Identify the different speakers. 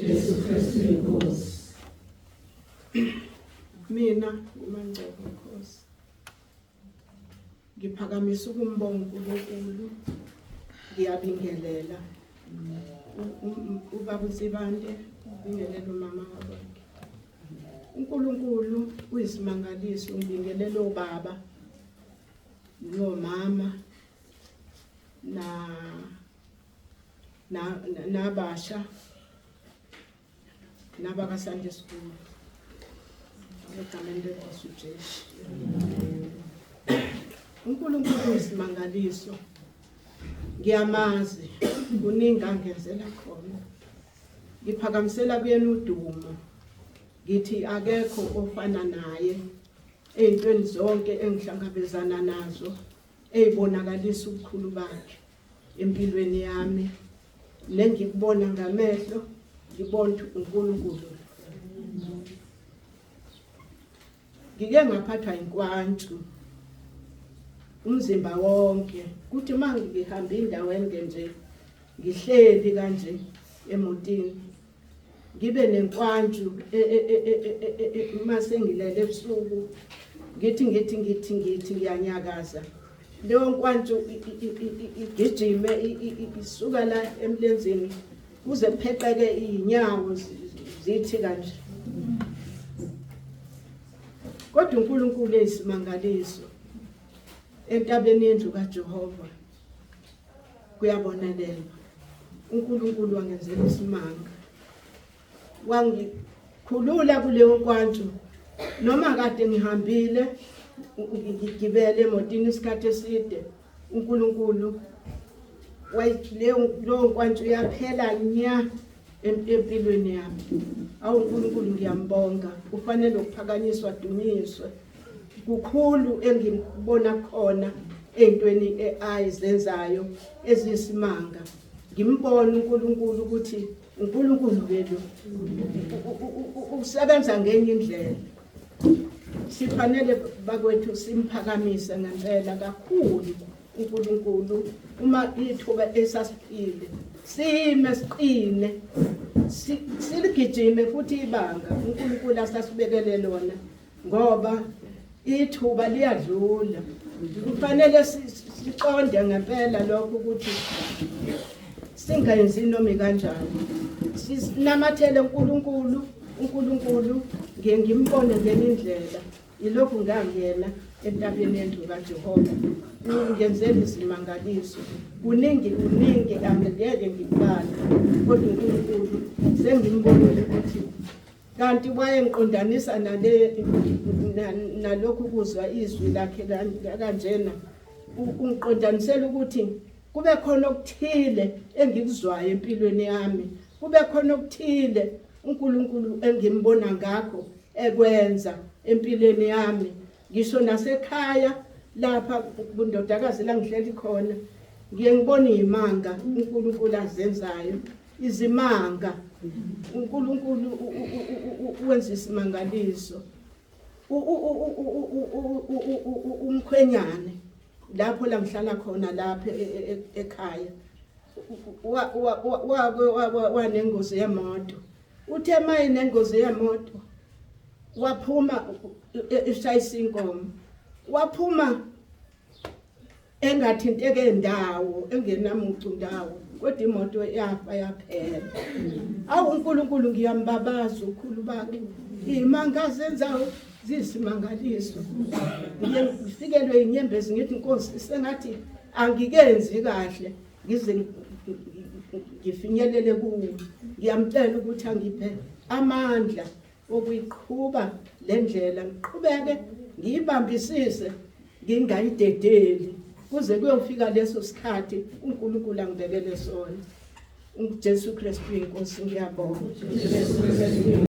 Speaker 1: Jesu Kristu inkosi.
Speaker 2: Mina uMangcobo Nkosi. Ngiphakamisa ukumbonga uNkulunkulu. Ngiyabingelela. Ubaba uNsibande, ubingelela umama wakwakhe. uNkulunkulu uyisimangaliso, ngibingelela obaba nomama na nabasha nabaka Sunday school egameni lenkosi uJesu. uNkulunkulu uyisimangaliso, ngiyamazi, kuningi angenzela khona. Ngiphakamisela kuyena udumo, ngithi akekho ofana naye ey'ntweni zonke engihlangabezana nazo ey'bonakalisa ubukhulu bakhe empilweni yami, nengikubona ngamehlo ngibona ukuthi uNkulunkulu. Ngike ngaphathwa inkwantshu umzimba wonke, kuthi uma ngihamba indawo ende nje ngihleli kanje emotini ngibe nenkwantshu uma sengilele ebusuku, ngithi ngithi ngithi ngithi ngiyanyakaza, leyo nkwantshu igijime isuka la emlenzeni kuze kupheqeke iy'nyawo zithi kanje. Kodwa uNkulunkulu eyisimangaliso entabeni yendlu kaJehova kuyabonelelwa. uNkulunkulu wangenzela isimanga, wangikhulula kuleyo nkwantshu. Noma kade ngihambile ngigibele emotini isikhathi eside, uNkulunkulu leyo nkwantshu yaphela nya empilweni yami. Awu uNkulunkulu, ngiyambonga, ufanele ukuphakanyiswa, dunyiswe. Kukhulu engibona khona ey'ntweni ayizenzayo eziyisimanga. Ngimbona uNkulunkulu ukuthi uNkulunkulu ke lo usebenza ngenye indlela. Sifanele bakwethu simphakamise ngempela kakhulu uNkulunkulu uma ithuba esasiphile, sime siqine, siligijime futhi ibanga uNkulunkulu asasibekele lona, ngoba ithuba liyadlula. Kufanele siqonde ngempela lokho ukuthi singenzi noma kanjani, sinamathele uNkulunkulu. uNkulunkulu ngiye ngimbone ngenye indlela. Yilokhu ngangena entabeni yendlu kaJehova, ungenzela izimangaliso. Kuningi kuningi, angeke ngikubale, kodwa uNkulunkulu sengimbonile ukuthi kanti wayengiqondanisa nale nalokhu kuzwa izwi lakhe kanjena, ungiqondanisela ukuthi kube khona okuthile engikuzwayo empilweni yami, kube khona okuthile uNkulunkulu engimbona ngakho ekwenza empilweni yami. Ngisho nasekhaya lapha kundodakazi la ngihleli khona, ngiye ngibone izimanga uNkulunkulu azenzayo, izimanga. uNkulunkulu wenza isimangaliso. Umkhwenyane lapho la ngihlala khona lapha ekhaya wanengozi yemoto. Uthe maye nengozi yemoto waphuma ishayisa inkomo, waphuma engathinteke ndawo, engenamucu ndawo, kodwa imoto yafa yaphela. Awu uNkulunkulu, ngiyambabaza ukhulu bakhe, iy'manga azenzayo ziyisimangaliso. Ngiye ngifikelwe inyembezi ngithi, Nkosi, sengathi angikenzi kahle ngize ngifinyelele kuwe. Ngiyamcela ukuthi angiphe amandla okuyiqhuba le ndlela, ngiqhubeke ngiyibambisise, ngingayidedeli kuze kuyofika leso sikhathi uNkulunkulu angibekele sona. UJesu Kristu inkosi, ngiyabonga.